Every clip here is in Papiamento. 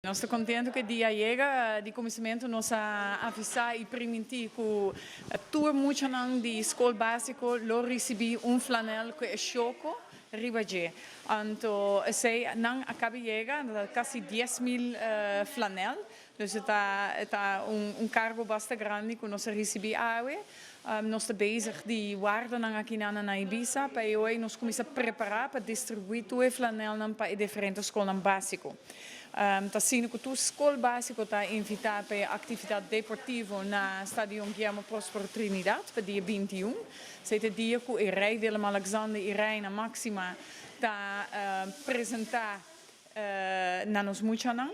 Nos ta contento cu e dia a yega. Di cuminsamentu nos a avisa y priminti cu tur muchanan di scol basico lo ricibi un flanel cu e shoco riba dje. Anto esey nan a caba yega, casi 10,000 flanel. Dus e ta un cargo basta grandi cu nos a ricibi awe. Nos ta bezig di warda nan aki na Ibisa pa awe nos cuminsa prepara pa distribui tur e flanelnan pa e diferente scolnan basico. Ta asina cu tur scol basico ta invita pa actividad deportivo na Stadion Guillermo Prospero Trinidad pa dia 21. Esey ta e dia cu e Rey Willem Alexander y Reina Maxima ta presenta na nos muchanan.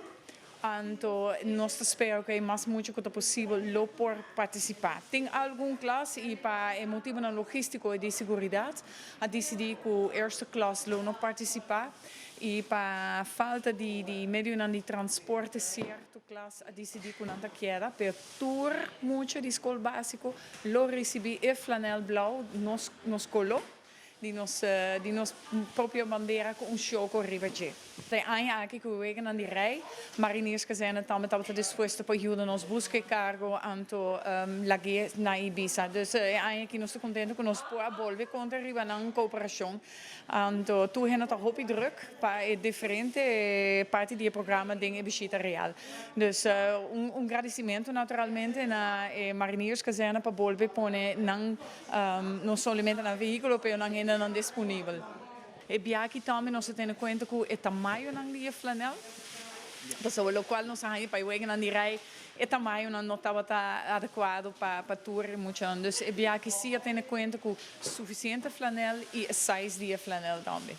Anto nos ta spera cu mas mucha cu ta posibel lo por participa. Tin algun klas y pa motibo logistico y di seguridad a dicidi cu eerste klas lo no participa y pa falta di medio di transporte cierto klas a dicidi cu nan ta keda, pero tur mucha di scol basico lo ricibi e flanel blauw, nos color di nos propio bandera, cu un shoco riba dje. E aña aki cu weganan di Rey, Marinierskazerne tambe tabata dispuesto pa yuda nos busca cargo anto lag'e na Ibisa. Dus e aña aki nos ta contento cu nos por bolbe conta riba nan cooperacion. Anto tur hende ta hopi druk pa e diferente parti di programa den e bishita real. Dus un agradecimento naturalmente na Marinierskazerne pa bolbe pone nan no solamente nan vehiculo, pero nan hendenan disponibel. E biaha aki tambe nos ta tene cuenta cu e tamaño di flanel. Pasobra locual nos a haya pa weganan di Rey, e tamaño no tabata adecuado pa tur mucha. Dus e biaha aki si a tene cuenta cu suficiente flanel y e size di flanel tambe.